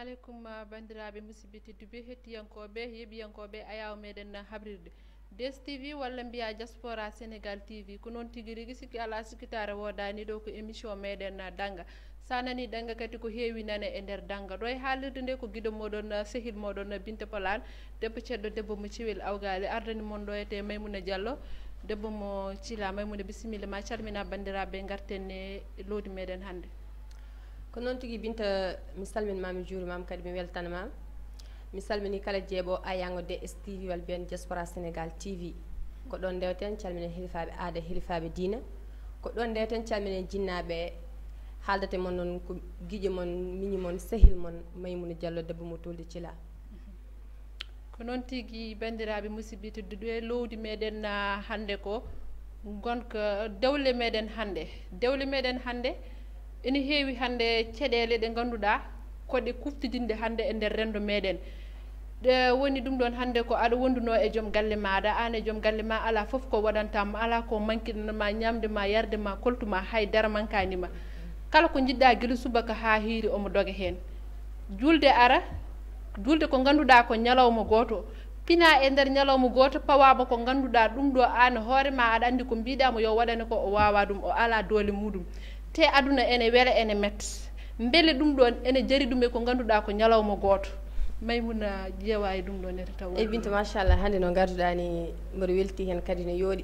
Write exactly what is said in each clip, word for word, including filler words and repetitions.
Aleykum, ah, banndiraaɓe musidɓe tedduɓe, hettiyankooɓe, yeeɓiyankooɓe ayaawo meɗen habrirde. D S T V walla mbiya Diaspora Sénégal T V, ko noon tigi rigi, sikki alaa sikkitaare woodaani, ɗo ko émission meɗen, ah, Dannga. Sa nani Dannga kadi ko heewi nane e nder Dannga. Ɗo e haalirde nde ko giɗo moɗon, ah, sehil moɗon, ah, Binta Polaar, debbo ceddo, debbo mo Cewel Awgaali, ardani mon ɗo etee Maymuna Diallo, debbo mo Cila. Maymuna, bisimilla ma, calmina banndiraaɓe, ngarten e loowdi meɗen hannde. Ko noon tigi, Binta, mi salminma, mi juurima, kadi mi weltanama. Mi salmini kala jeeɓo ayango D S T V walla mbiyen Diaspora Sénégal T V. Ko ɗon ndewten calminen hilifaaɓe aada, hilifaaɓe diina. Ko ɗon ndewten calminen jinnaaɓe. Haaldate mon noon ko giƴo mon, miñi mon, sehil mon, Maymuna Diallo, debbo mo Tulde Cila. Ko noon tigi, banndiraaɓe musidɓe tedduɓe, loowdi meɗen, ah, hannde ko ngonka dewle meɗen hannde. Dewle meɗen hannde ene heewi hannde, caɗeele ɗe ngannduɗaa ko ɗe kuftidinde hannde e nder renndo meɗen. Ɗe woni ɗum ɗoon hannde ko aɗa wonduno e joom galle maaɗa, aan e joom galle ma, alaa fof ko waɗanta ma, alaa ko mankiɗana ma, ñaamde ma, yarde ma, koltu ma, hay dara mankaani ma. Kala ko njiɗɗa gila subaka haa hiiri omo doga heen. Julde ara, julde ko ngannduɗaa ko ñalawma gooto, pina e nder ñalawma gooto, pawaama ko ngannduɗaa ɗum ɗo aan hoore ma aɗa anndi ko mbiɗa mo yo waɗane ko o waawa ɗum, o alaa doole muɗum. Te aduna ene wela, ene metta. Mbele ɗum ɗoon ene jari ɗum e ko ngannduɗaa ko ñalawma gooto? Maymuna ƴeewa e ɗum ɗoon ene taw. Eyi, Binta, machallah, hannde no ngarduɗaa ni, mboɗo welti heen kadi no yooɗi.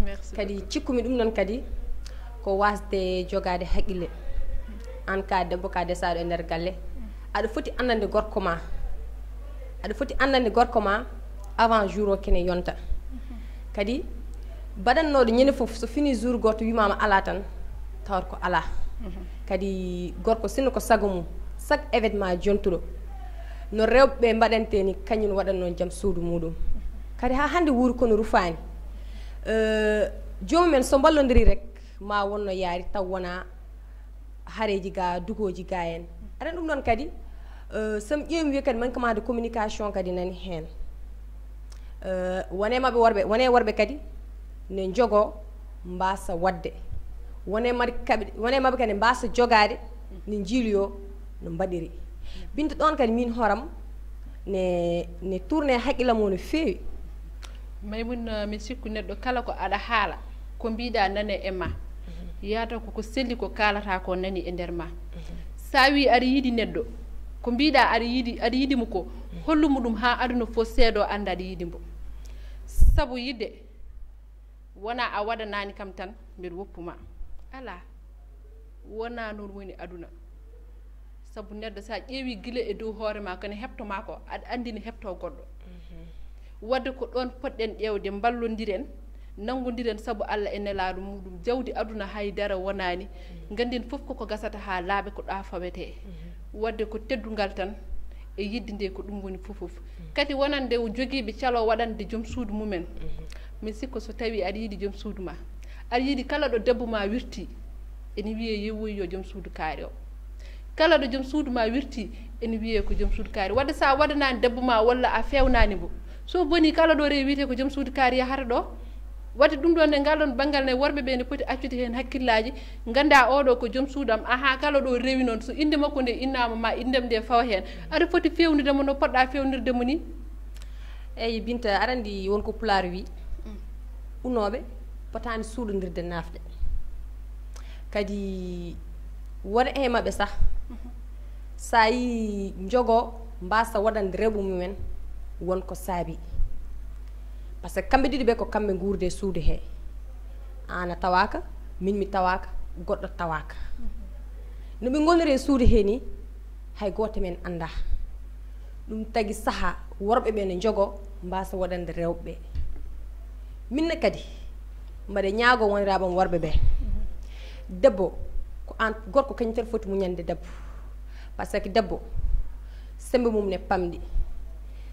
Merci kadi beaucoup. Cikkumi ɗum noon kadi ko wasde jogaade haqqille. Aan ka debbo, ka desaaɗo e nder galle. Aɗa foti anndande gorko ma. Aɗa foti anndande gorko ma avant jour o kene yonta. Kadi baɗannooɗo ñande fof so fini jour gooto wimaama alaa tan, tawata ko alaa. Kadi gorko sinno ko sago mum, chaque événement jontuɗo, no rewɓe mbaɗante ni, kañum waɗat noon jom suudu muɗum. Kadi haa hannde wuuri kono rufaani. Eh, joomum en so mballondiri rek, ma wonno yaari taw wona hareeji ga, dugooji ga en. Aɗa ɗum ɗoon kadi, eh, so mi ƴeewi wiya kadi manquement de communication kadi nani heen. Eh, wone maɓɓe worɓe, wone worɓe kadi ne njogo mbasa waɗde. Wone maɓɓe kadi, wone maɓɓe kadi mbasa jogaade ne njiiliyo no mbaɗiri. Binta, ɗoon kadi min hooram ne, ne tourné haqqillam o no feewi. Maymuna, mi sikku neɗɗo kala ko aɗa haala, ko mbiɗa nane e ma. Yaata ko, ko selli ko kaalata ko nani e nder ma. Sa wi aɗa yiɗi neɗɗo, ko mbiɗa aɗa yiɗi, aɗa yiɗi mo ko, hollu mo ɗum haa aduna fof seedo annda aɗa yiɗi mbo. Sabu yiɗde, wona a waɗanani kam tan mbeɗa woppu ma. Alaa, wona noon woni aduna. Sabu neɗɗo, sa ƴeewi gila e dow hoore ma, ko ne heɓto ma ko, aɗa anndi ne heɓto goɗɗo. Wadde ko ɗoon poɗɗen ƴeewde, mballondiren, nanngondiren sabu Allah e nelaaɗo muɗum. Jawdi aduna hay dara wonaani. Ngannden fof koko gasata haa laaɓa, ko ɗa fawetee. Wadde ko teddungal tan e yiɗde nde, ko ɗum woni fof fof. Kadi wonande jogiiɓe calo waɗande joom suudu mumen. Mi sikko so tawi aɗa yiɗi joom suudu ma, aɗa yiɗi kala ɗo debbo ma wirti, ene wiyee yewoyi yo joom suudu kaari o. Kala ɗo joom suudu ma wirti, ene wiyee ko joom suudu kaari. Wadde sa waɗanani debbo ma walla a fewnani mbo, so boni kala ɗo rewi wiyete ko joom suudu kaari yahata ɗo. Wadde ɗum ɗon e ngal ɗon banngal ne, worɓe ɓe ne poti accude heen hakkillaaji, ngannda oɗo ko joom suudu am, aha, kala ɗo rewi noon, so innde makko nde innama ma inndem nde fawa heen, aɗa foti fewnude mo no poɗɗa fewnirde mo ni. Eyi, Binta, aɗa anndi won ko Pulaar wi, unooɓe potaani suuɗondirde nafde. Kadi won e maɓɓe sah, sa yi njogo mbasa waɗande rewɓe mumen, won ko saabi. Par ce que kamɓe ɗiɗo ɓe ko kamɓe nguurde e suudu he. Aan a tawaaka, min mi tawaaka, goɗɗo tawaaka. No ɓe ngoniri e suudu he ni, hay gooto men annda. Ɗum tagi saha worɓe ɓe ne njogo mbasa waɗande rewɓe ɓe. Min ne kadi, mbaɗe ñaago woniraaɓe am worɓe ɓe. Debbo, ko aan, gorko kañum tan foti muñande debbo. Par ce que debbo, sembe mum ne pamɗi.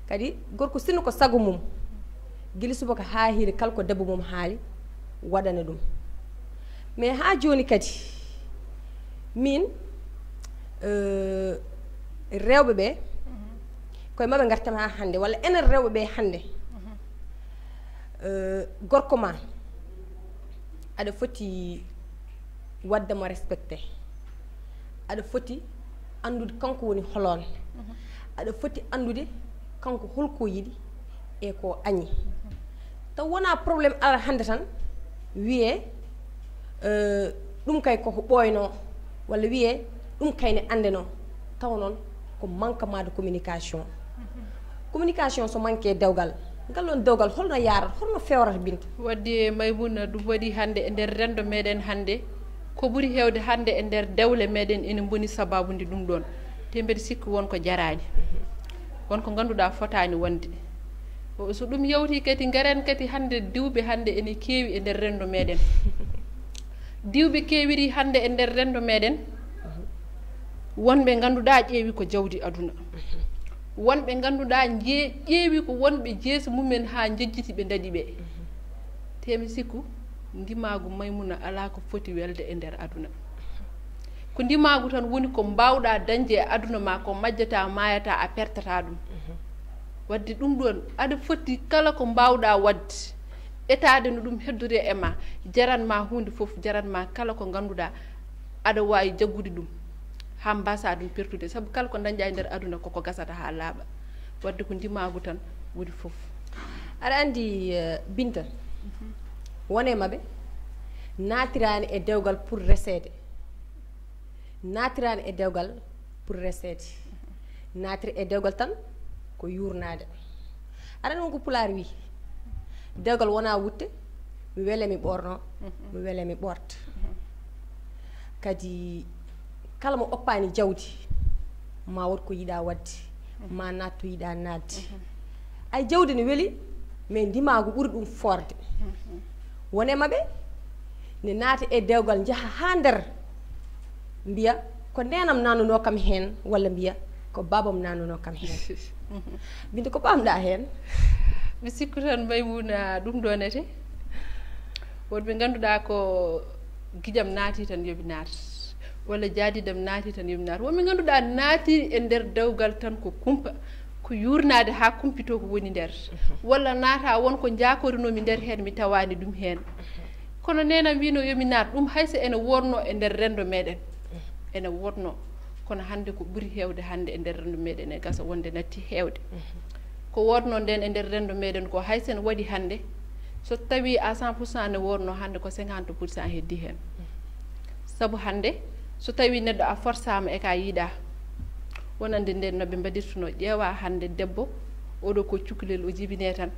Kadi gorko sinno ko sago mum, gila subaka haa hiiri kala ko debbo mum haali, waɗana ɗum. Mais haa jooni kadi, min, eh, rewɓe ɓe, koye maɓɓe ngartam haa hannde, walla enen rewɓe ɓe hannde, eh, gorko ma, aɗa foti waɗde mo respecté. Aɗa foti Anndude kanko woni holoon. Aɗa foti anndude kanko holko yiɗi e ko añi. Taw wonaa problème ara hannde tan wiyee, eh, ɗum kay koko ɓooynoo, walla wiyee ɗum kay ne anndenoo. Taw noon ko manquement de communication. Communication so manque e dewgal, ngal ɗoon dewgal holno yaarata, holno feewrata, Binta? Wadde Maymuna, ɗum waɗi hannde e nder renndo meɗen hannde, ko ɓuri heewde hannde e nder dewle meɗen ene mboni sababude ɗum ɗoon. Te mbeɗa sikki won ko jaraani, won ko ngannduɗaa fotaani wonde. O, so ɗum yawti kadi, ngaren kadi hannde diwɓe hannde ene keewi e nder renndo meɗen. Diwɓe keewiri hannde e nder renndo meɗen, wonɓe ngannduɗaa ƴeewi ko jawdi aduna. Wonɓe ngannduɗaa nje-, ƴeewi ko wonɓe jeesi mumen haa njejjiti ɓe ndaɗi ɓe. Te mi sikku, ndimaagu Maymuna alaa ko foti welde e nder aduna. Ko ndimaagu tan woni ko mbaawɗaa dañde e aduna ma, ko majjataa, maayataa, a pertataa ɗum. Wadde ɗum ɗoon, aɗa foti kala ko mbaawɗaa waɗde, etaade no ɗum heddori e ma, jaran ma huunde fof, jaran ma kala ko ngannduɗaa aɗa waawi jaggude ɗum, haa mbaasaa ɗum pertude. Sabu kala ko ndañɗaa e nder aduna koko gasata haa laaɓa. Wadde ko ndimaagu tan woni fof. Aɗa anndi, eh, Binta, won e maɓɓe naatiraani e dewgal pour reseede. Naatiraani e dewgal pour reseede. Naatiri e dewgal tan ko yuurnaade. Aɗa anndi won ko Pulaar wi, dewgal wonaa wutte, mi wele mi ɓoorno, mi wele mi ɓoorta. Kadi kala mo oppaani jawdi, ma wot ko yiɗaa waɗde, ma naat to yiɗaa naatde. Ay, jawdi ne weli, mais ndimaagu ɓuri ɗum foorde. Won e maɓɓe ne naata e dewgal, njaha haa nder, mbiya ko neenam naatnunoo kam heen, walla mbiya ko baabam naatnunoo kam heen. Binta, ko pamɗaa heen? Mi sikku tan, Maymuna, ɗum ɗo nete. Wonɓe ngannduɗaa ko giƴam naati tan yoɓi naat, walla jaadidam naati tan yoɓi naat. Wonɓe ngannduɗaa naati e nder dewgal tan ko kumpa, ko yuurnaade haa kumpito ko woni nder. Walla naata won ko njaakorinoomi nder heen, mi tawaani ɗum heen. Kono neenam wino yomi naat, ɗum hay so ene wonno e nder renndo meɗen. Ene wonno. Kono hannde ko ɓuri heewde hannde e nder renndo meɗen e gasa wonde natti heewde. Ko wonno nden e nder renndo meɗen ko hay so ene waɗi hannde, so tawi à cent pour cent ne wonno hannde ko cinquante pour cent heddi heen. Sabu hannde so tawi neɗɗo a forsaama e ka yiɗaa, wonande nden no ɓe mbaɗirtuno, ƴeewa hannde debbo, oɗo ko cukalel o jibine tan,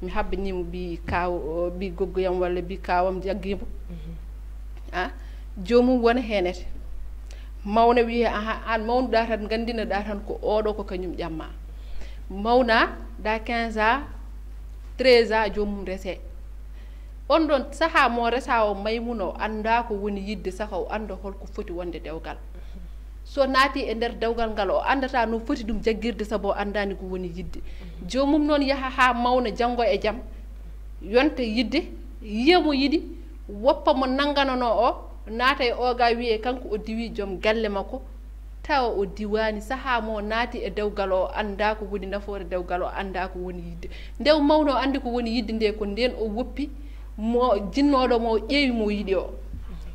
mi habbanimo bi kaaw, bi goggoyam walla bi kaawam jaggimo. A, joomum wona heenete. Mawna wiye, "Aha, aan mawnuɗaa tan, nganndinaɗaa tan ko oɗo ko kañum ƴamma." Mawna da quinze ans, treize ans, joomum rese. On ɗon sahaa mo resa o, Maymuna, o anndaa ko woni yiɗde, saka o annda holko foti wonde dewgal. So naati e nder dewgal ngal, o anndata no foti ɗum jaggirde, sabu o anndaani ko woni yiɗde. Joomum noon yaha haa mawna, janngo e jam, yonta yiɗde, yiya mo yiɗi, woppa mo nannganano o, naata e oga, wiye kanko o diwi joom galle makko, tawa o diwaani. Sahaa mo naati e dewgal o, anndaa ko woni nafoore dewgal, o anndaa ko woni yiɗde. Nde o mawno, o anndi ko woni yiɗde nde, ko nden o woppi mo, jinnooɗo mo, o ƴeewi mo o yiɗi o.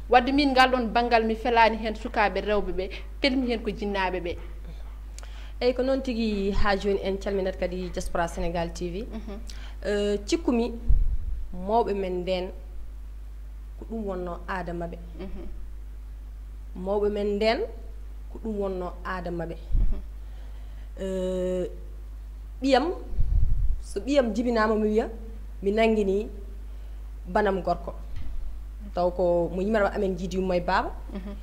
Wadde min ngal ɗon banngal mi felaani heen sukaaɓe rewɓe ɓe, pelmi heen ko jinnaaɓe ɓe. Eyi, ko noon tigi. Haa jooni en calminat kadi Diaspora Sénégal T V. Mhm. Eh, cikkumi mawɓe men nden ko ɗum wonno aada maɓɓe. Mhm. Mawɓe men nden ko ɗum wonno aada maɓɓe. Mhm. Eh, ɓiyam, so ɓiyam jibinaama, mi wiya mi nanngini banam gorko. Taw ko mo yimiraɓe amen jiidi yumma e baaba. Mhm.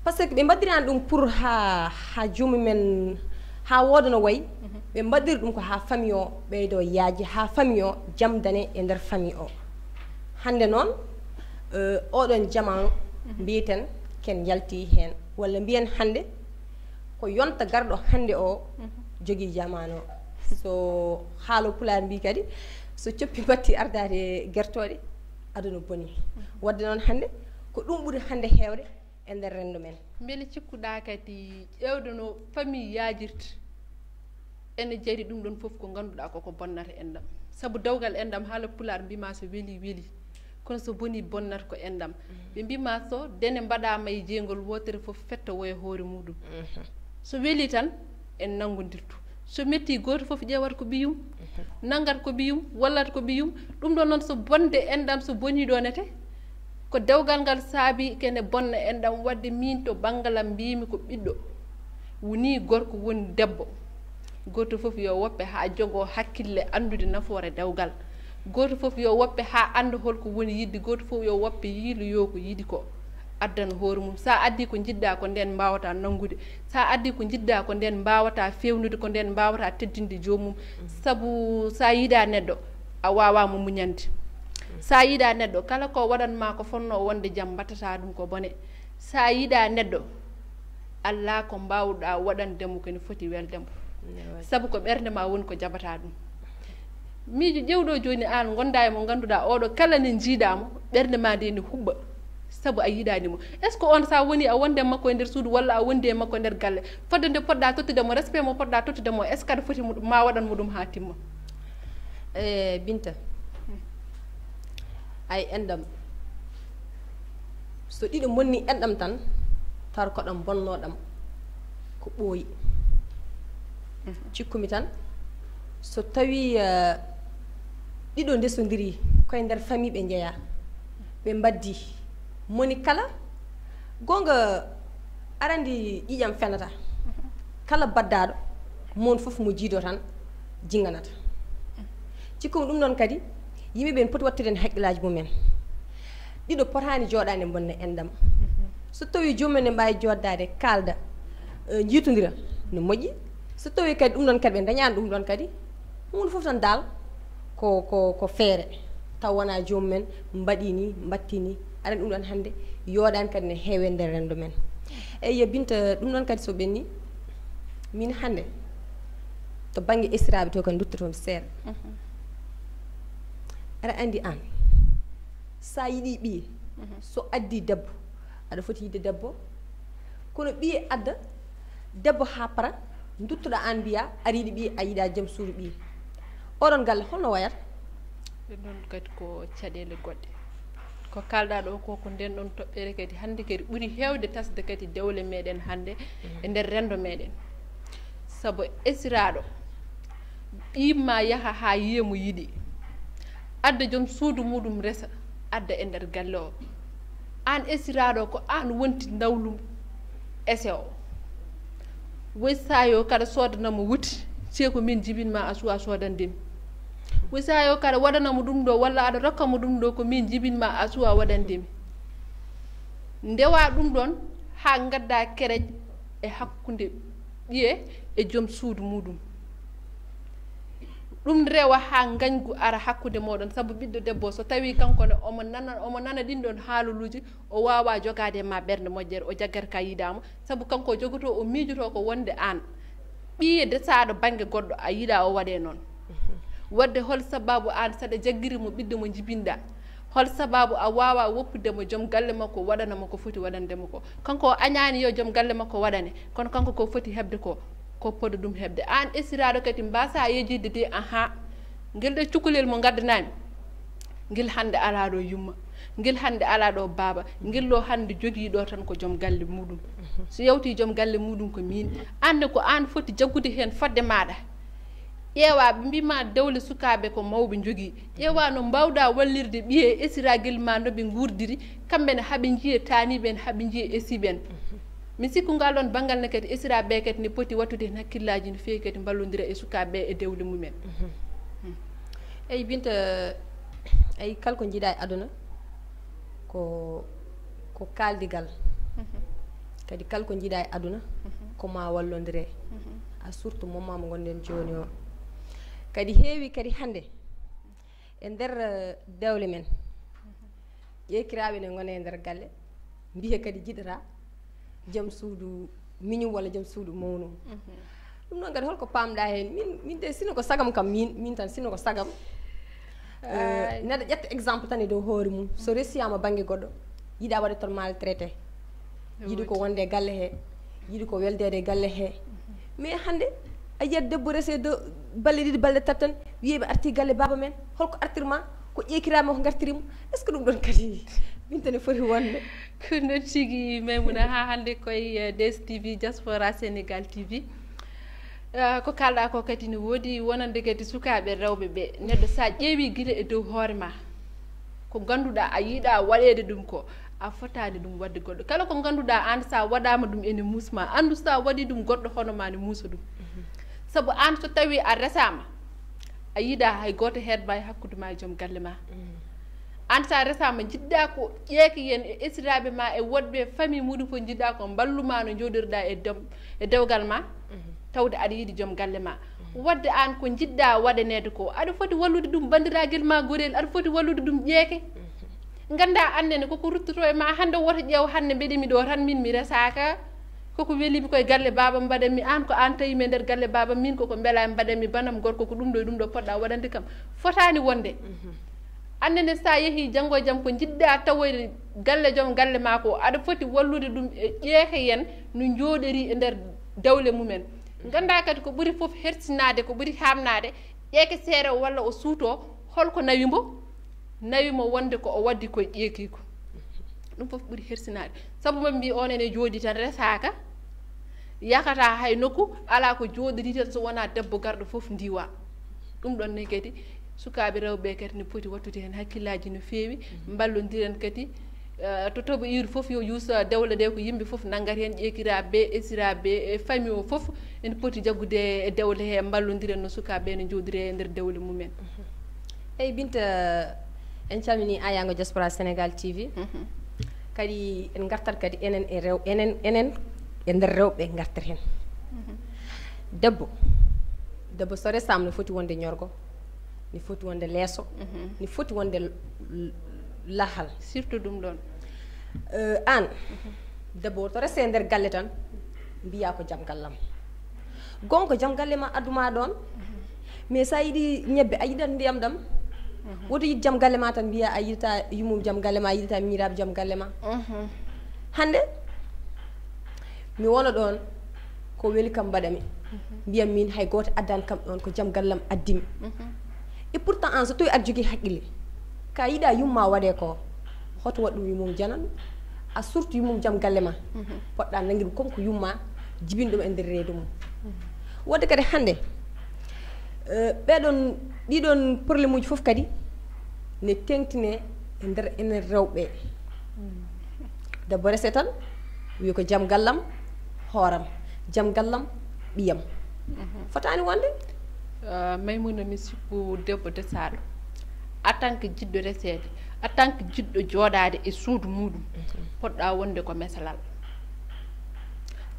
Par ce que ɓe mbaɗirani ɗum pour ha, ha joomum en, ha wooda no wayi. Mhm. Ɓe mbaɗiri ɗum ko ha famille o ɓeydo yaaji, ha famille o jam dane e nder famille o. Hannde noon, eh, oɗon jamaanu, mhm, mbiyeten ken yalti heen, walla mbiyen hannde ko yonta garɗo hannde o, mhm, jogii jamaanu o. So haalo pulaar mbi kadi, so coppi batti ardaade gertooɗe, aduna boni. Mhm. Wadde noon hannde ko ɗum ɓuri hannde heewde e nder renndo men. Mbele cikkuɗaa kadi ƴeewde no famille yaajirta? Ene jari ɗum ɗon fof ko ngannduɗaa koko bonnata enɗam. Sabu dewgal enɗam, haala pulaar mbima so weli, weli. Kono so boni, bonnata ko enɗam. Mhm. Ɓe mbima so dene mbaɗama e jeygol wootere fof, fetta woya hoore muɗum. Mhm. So weli tan, en nanngondirtu. So metti, gooto fof ƴeewat ko ɓiyum, nanngat ko ɓiyum, wallat ko ɓiyum. Ɗum ɗon noon, so bonde enɗam, so bonii ɗo nete, ko dewgal ngal saabi kene bonna enɗam. Waɗde miin, to banngalam, mbiimi ko ɓiɗɗo, woni gorko, woni debbo, gooto fof yo woppe haa jogoo hakkille anndude nafoore dewgal. Gooto fof yo woppe haa annda hol ko woni yiɗde. Gooto fof yo woppe yiiloyoo ko yiɗi ko, addana hoore mum. So a addii ko njiɗɗaa ko, ndeen mbaawata nanngude. So a addii ko njiɗɗaa ko, ndeen mbaawata feewnude, ko ndeen mbaawata teddinde joomum. Sabu so a yiɗaa neɗɗo, a waawaa mo muñande. So a yiɗaa neɗɗo, kala ko waɗan ma ko fotnoo wonde jam, mbaɗtataa ɗum ko bone. So a yiɗaa neɗɗo, alaa ko mbaawɗaa waɗande mo ko ene foti welde mo. Sabu ko ɓernde ma woni ko jaɓata ɗum. Miijo, ƴeew ɗo jooni, aan ngondaa e mo, ngannduɗaa oɗo, kala nde njiiɗaa mo, ɓernde ma nde ene huɓɓa, sabu a yiɗaani mo. Est-ce que on, so a woni, a wonde e makko e nder suudu, walla a wondi e makko e nder galle, fodde nde poɗɗaa tottude mo, respect mo poɗɗaa tottude mo, est-ce que aɗa foti mo, ma waɗan mo ɗum haa timma? E Binta, ay enɗam, so ɗiɗo bonni enɗam tan, tawa ko ɗam bonnoɗam ko ɓooyi. Cikkumi tan, so tawi eh, ɗiɗo ndesondiri, koye nder famille ɓe njeeya, ɓe mbaddi, moni kala, goonga, aɗa anndi ƴiiƴam fenata. Kala baddaaɗo, mon fof mo jiido tan jinganata. Cikkumi ɗum ɗon kadi, yimɓe ɓen poti wattude heen haqqillaaji mumen. Ɗiɗo potaani jooɗaade bonna enɗam. So tawi joomum en mbaawi jooɗdaade, kaalda, eh, njiitondira, no moƴƴi. So tawi kadi ɗum ɗon kadi ɓe ndañaani ɗum ɗon kadi, huunde fof tan daal ko, ko, ko feere. Taw wonaa joomum en mbaɗi ni, mbatti ni. Aɗa anndi ɗum ɗon hannde yooɗaani kadi ne heewe nder renndo men. Eyyo Binta, ɗum ɗon kadi so ɓenni, min hannde to bannge esiraaɓe to kadi nduttoto mi seeɗa. Aɗa anndi aan, so a yiɗi ɓiye, so addi debbo, aɗa foti yiɗde debbo. Kono ɓiye adda debbo haa para, nduttoɗa aan mbiya aɗa yiɗi ɓiye, a yiɗa joom suudu ɓiye. Oɗon galle holno wayata? Ɗum ɗon kadi ko caɗeele goɗɗe. Ko kaalɗaa ɗo ko, ko nden ɗon toɓɓere kadi hannde kadi ɓuri heewde tasde kadi dewle meɗen hannde e nder renndo meɗen. Sabu esiraaɗo, ɓiy ma yaha haa yiya mo yiɗi, adda joom suudu muɗum resa, adda e nder galle o. Aan esiraaɗo, ko aan wonti nawlu ese o. Woy sayo kaɗa soodana mo wuti, sey ko min jibin ma a suwa soodande mi. Woy sayo kaɗa waɗana mo ɗum ɗo, walla aɗa rokka mo ɗum ɗo, ko min jibin ma a suwa waɗande mi. Ndewa ɗum ɗon haa ngadda kereƴ e hakkunde ɓiye e joom suudu muɗum. Ɗum rewa haa ngañgu ara hakkunde mooɗon, sabu ɓiɗɗo debbo, so tawii kanko ne omo nana, omo nana ɗin ɗon haaloluuji, o waawaa jogaade e ma ɓernde moƴƴere, o jaggata ka yiɗaa mo, sabu kanko o jogotoo, o miijotoo ko wonde aan ɓiye desaaɗo bannge goɗɗo, a yiɗaa o waɗee noon. Waɗde hol sabaabu aan saɗa jaggiri mo ɓiɗɗo mo njibinɗaa? Hol sabaabu a waawaa woppude mo joom galle makko waɗana mo ko foti waɗande mo ko? Kanko o añaani yo joom galle makko waɗane, kono kanko ko foti heɓde ko, ko poɗɗo ɗum heɓde. Aan esiraaɗo kadi mbaasaa yejjitde de, ahaa, ngel ɗo cukalel mo ngaddanaa mi, ngel hannde alaa ɗo yumma, ngel hannde alaa ɗo baaba, ngel ɗo hannde jogii ɗo tan ko joom galle muɗum. So yawtii joom galle muɗum ko miin. Aan ne ko aan foti jaggude heen fodde maaɗa. Ƴeewa, ɓe mbii ma dewle sukaaɓe ko mawɓe njogii. Ƴeewa no mbaawɗaa wallirde ɓiye e esiragel ma no ɓe nguurdiri, kamɓe ne haɓe njiye taaniiɓe en, haɓe njiye esiiɓe en. Mi sikku ngal ɗon banngal ne kadi esiraaɓe kadi ne poti wattude heen hakkillaaji no feewi kadi mballondira e sukaaɓe e dewle mumen. Eyi Binta, eyi kala ko njiɗaa e aduna ko, ko kaaldigal. Kadi kala ko njiɗaa e aduna ko ma wallondire. A surtout moment mo ngonɗen jooni o. Kadi heewi kadi hannde e nder eh, dewle men. Ƴeekiraaɓe ne ngona e nder galle, mbiye kadi jiɗata joom suudu miñum walla joom suudu mawnum. Ɗum noon kadi holko paamɗa heen? Min, min de sino ko sagam kam, min, min tan sino ko sagam. Eh, neɗɗo ƴetta exemple tan e dow hoore mum. So resiyama bannge goɗɗo, yiɗa waɗe toon maltraité. Yiɗi ko wonde e galle he, yiɗi ko weldeede e galle he. Mais hannde a yiyat debbo rese de balɗe ɗiɗi, balɗe tati tan, wiye ɓe arti galle baaba men. Holko artirma? Ko ƴeekiraaɓe makko ngartiri mo. Est ce que ɗum ɗon kadi Binta ne foti wonde. Ko noon tigi, Maimouna, haa hannde koye, eh, D S T V, Diaspora Sénégal T V. Eh, ko kaalɗaa ko kadi ne woodi, wonande kadi sukaaɓe rewɓe ɓe. Neɗɗo, so a ƴeewi gila e dow hoore ma, ko ngannduɗaa a yiɗaa waɗeede ɗum ko, a fotaani ɗum waɗde goɗɗo. Kala ko ngannduɗaa aan, so a waɗaama ɗum ene muusma, anndu so a waɗii ɗum goɗɗo hono ma ne muusa ɗum. Sabu aan, so tawii a resaama, a yiɗaa hay gooto heedma e hakkunde ma e joom galle ma. Aan, so a resaama, njiɗɗaa ko ƴeeke yen e esiraaɓe ma e woɗɓe e famille muɗum fof, njiɗɗaa ko mballu ma no njooɗirɗaa e dem-, e dewgal ma, tawde aɗa yiɗi joom galle ma. Waɗde aan, ko njiɗɗaa waɗaneede ko, aɗa foti wallude ɗum banndiraagal ma gorel, aɗa foti wallude ɗum ƴeeke. Nganndaa aan nene koko ruttoto e ma hannde, woto ƴeew hannde mbeɗe mi ɗo tan, min mi resaaka, koko welimi koye galle baaba mbaɗanmi, aan ko aan tawi mi e nder galle baaba, min koko mbelami mbaɗanmi banam gorko, ko ɗum ɗo e ɗum ɗo poɗɗa waɗande kam. Fotaani wonde. Aan nene, so a yehii janngo e jam, ko njiɗɗaa tawoyde galle joom galle ma ko, aɗa foti wallude ɗum e ƴeeke yen no njooɗiri e nder dewle mumen. Nganndaa kadi ko ɓuri fof hersinaade, ko ɓuri haamnaade, ƴeeke seere o walla o suuto, holko nawi mbo? Nawi mo wonde ko o waddi koye ƴeekiiko. Ɗum fof ɓuri hersinaade. Sabu maɓe mbi on ene jooɗi tan resaaka, yakata hay nokku, alaa ko jooɗiri tan so wonaa debbo garɗo fof ndiwa. Ɗum ɗon ne kadi, sukaaɓe rewɓe kadi ne poti wattude heen hakkillaaji no feewi, mballondiren kadi, eh, to toɓo iwri fof yo yuusa dewle ɗe, ko yimɓe fof nanngata heen, ƴeekiraaɓe, esiraaɓe, e famille o fof ene poti jaggude e dewle he, mballondiren no sukaaɓe ene njooɗiri e nder dewle mumen. Eyi, Binta, en calmini Ayango Diaspora Sénégal T V. Kadi en ngartat kadi enen e rew-, enen, enen e nder rewɓe ngartat heen. Debbo, debbo so resaama ne foti wonde ñorgo, ne foti wonde leeso, ne foti wonde l-, l-, lahal. Surtout ɗum ɗon. Eh, aan, debbo to rese nder galle tan, mbiya ko jam gallam. Gonga ko jam galle ma adduma ɗon. Mais sa yiɗi ñebbe, a yiɗat ndiyam ɗam. Woto yiɗ jam galle ma tan, mbiya a yiɗata yummum jam galle ma, a yiɗata miñiraaɓe jam galle ma. Hannde, mi wona ɗon, ko weli kam mbaɗami. Mbiyam min hay gooto addani kam ɗon, ko jam gallam addimi. Et pourtant, aan so tawi aɗa jogii haqqille, ka yiɗa yumma waɗe ko, hoto waɗ ɗum yummum jananɗo, a surtout yummum jam galle ma. Poɗɗa nanngude ɗum comme ko yumma jibinɗo ɗum e nder reedu mum. Waɗde kadi hannde, eh, ɓeɗon, ɗiɗon problème uji fof kadi ne teŋtine e nder enen rewɓe. Debbo rese tan, wiya ko jam gallam, hooram, jam gallam, ɓiyam. Fotaani wonde. Ah, Maimouna, mi sikku debbo desaaɗo, en tant que jiɗɗo reseede, en tant que jiɗɗo jooɗaade e suudu muɗum, poɗɗa wonde ko mesalal.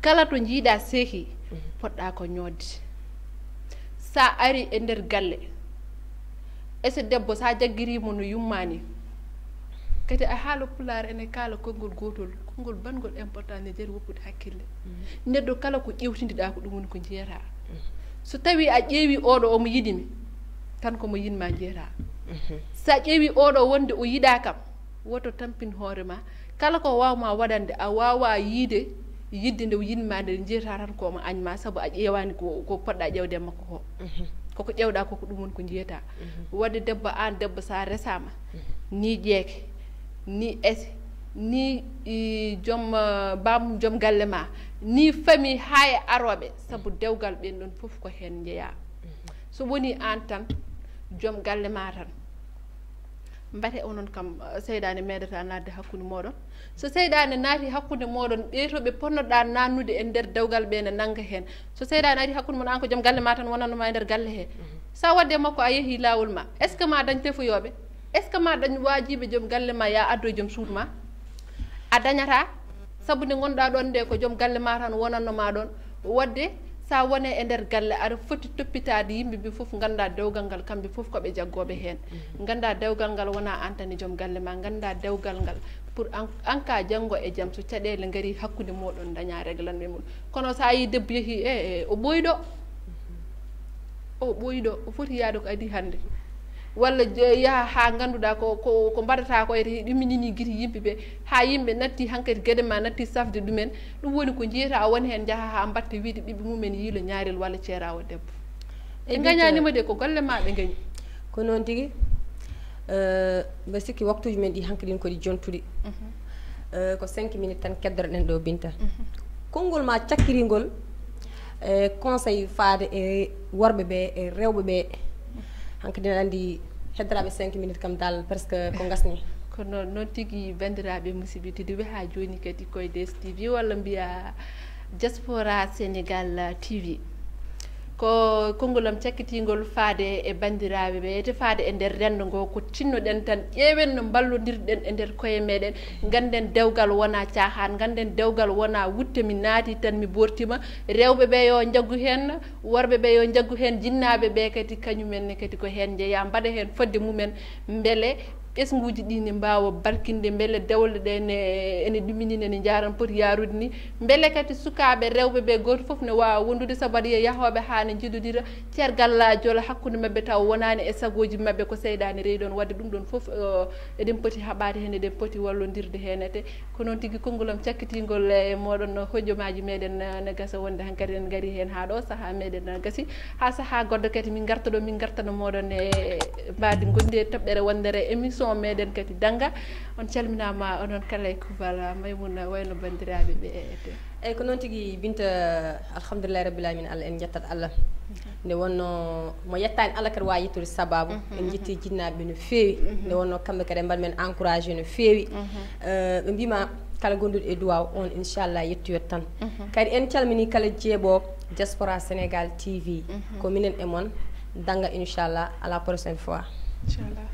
Kala to njiiɗa seeki, poɗɗa ko ñoodde. Sa ari e nder galle, ese debbo, sa jaggirimo no yumma ni, kadi a haala pulaar ene kaala konngol gootol, konngol banngol important ne jari woppude hakkille. Neɗɗo kala ko ƴewtindiɗa ko ɗum woni ko njiyata. So tawi a ƴeewi oɗo omo yiɗi mi, tan komo yinma njiyata. Sa ƴeewi oɗo wonde o yiɗa kam, woto tampin hoore ma. Kala ko wawma waɗande, a wawa yiide, yidde nde o yinma nde, njiyata tan ko omo añma, sabu a ƴeewani ko, ko poɗɗa ƴeewde e makko ko. Koko ƴeewɗa ko, ko ɗum woni ko njiyata. Waɗde debbo, aan debbo, sa resama, ni ƴeeke, ni ese, ni, i, joom, eh, bamum joom galle ma, ni famille haa e arooɓe, sabu dewgal ɓen ɗon fof ko heen njeyaa. So woni aan tan, joom galle ma tan, mbate onon kam, eh, seyɗaane meeɗata naatde hakkunde mooɗon. So seyɗaane naati hakkunde mooɗon, ɓe to ɓe ponnoɗaa naannude e nder dewgal ɓe ne nannga heen. So seyɗaane ari hakkunde mon, aan ko joom galle ma tan wonannoma e nder galle he. Sa waɗde makko a yeehi laawol ma, est ce que ma dañ tefoyooɓe? Est ce que ma dañ waajiiɓe joom galle ma ya addo e joom suudu ma? A dañata, sabu nde ngonɗa ɗon nde ko joom galle ma tan wonanno ma ɗon. Waɗde sa wone e nder galle, aɗa foti toppitaade yimɓe ɓe fof, ngannda dewgal ngal kamɓe fof ko ɓe jaggooɓe heen. Ngannda dewgal ngal wona aan tan e joom galle ma, ngannda dewgal ngal pour an, an ka janngo e jam so caɗeele ngari hakkunde mooɗon daña réglander mum. Kono sa yi debbo yehi, e, e, o ɓooyi ɗo. O ɓooyi ɗo, o foti yaade ko adii hannde. Walla je-, yaha haa ngannduɗaa ko, ko, ko mbaɗata ko ete ɗuminini giti yimɓe ɓe, haa yimɓe natti hankadi geɗe ma natti safde ɗumen. Ɗum woni ko njiyata o woni heen, njaha haa mbatta wiide ɓiɓɓe mumen yiilo ñaarel walla ceeraawo debbo. Ɓe ngañaanima de, ko golle ma ɓe ngañi. Ko noon tigi. Mbeɗa sikki waktuuji men ɗi hankadin ko ɗi jontuɗi. Eh, ko cinq minutes tan keddotoɗen ɗo, Binta. Konngol ma cakkiringol, eh, conseil faade e worɓe ɓe, e rewɓe ɓe. Hankadin aɗa anndi heddoraɓe cinq minutes kam dal presque ko ngasni. Ko noon, noon tigi, banndiraaɓe musidɓe tedduɓe, haa jooni kadi koye D S T V walla mbiya Diaspora Sénégal T V. Ko konngol am cakkitingol faade e banndiraaɓe ɓe, te faade e nder renndo ngo, ko tinnoɗen tan, ƴeewen no mballondirɗen e nder koye meɗen. Ngannden dewgal wonaa caahaan, ngannden dewgal wonaa wutte mi naati tan mi bortima. Rewɓe ɓe yo njaggu heen, worɓe ɓe yo njaggu heen, jinnaaɓe ɓe kadi kañumen ne kadi ko heen njeyaa, mbaɗa heen fodde mumen, mbele ɓesnguuji ɗi ne mbaawa barkinde, mbele dewle ɗe ne ene ɗumini, ne njaaran poti yaarude ni, mbele kadi sukaaɓe rewɓe ɓe gooto fof ne waawa wondude, sabu aɗa yiya yahooɓe haa ne njidodira, ceer gallaajo la hakkunde maɓɓe taw wonaani e sagooji maɓɓe, ko seyɗaane rewi ɗoon. Waɗde ɗum ɗoon fof, eh, eɗen poti haɓaade heen, eɗen poti wallondirde heen. Te ko noon tigi, konngol am cakkitingol e mooɗon, hojomaaji meɗen, eh, ne gasa wonde hankadi en ngari heen haa ɗo, sahaa meɗen, eh, gasi, haa sahaa goɗɗo kadi min ngarta ɗo, min ngartana mooɗon e mbaadi ngonndi e toɓɓere wondere émission meɗen kadi Dannga. On calminaama onon kala e kuuɓal, Maymuna, wayno banndiraaɓe ɓe e te. Eyyi, ko noon tigi, Binta. Alhamdulillahi rabbil alamin, Allah, en njettat Allah. Nde wonno mo yettaani Allah kadi waawa yettude sababu. En njetti jinnaaɓe no feewi. Nde wonno kamɓe kadi mbaɗ men encouragé no feewi. Eh, ɓe mbima kala gonduɗo e duwaw on, inchallah, yettoyot tan. Kadi en calmini kala jeeɓo Diaspora Sénégal T V. Ko minen e mon, Dannga, inchallah, à la prochaine fois. Inchallah.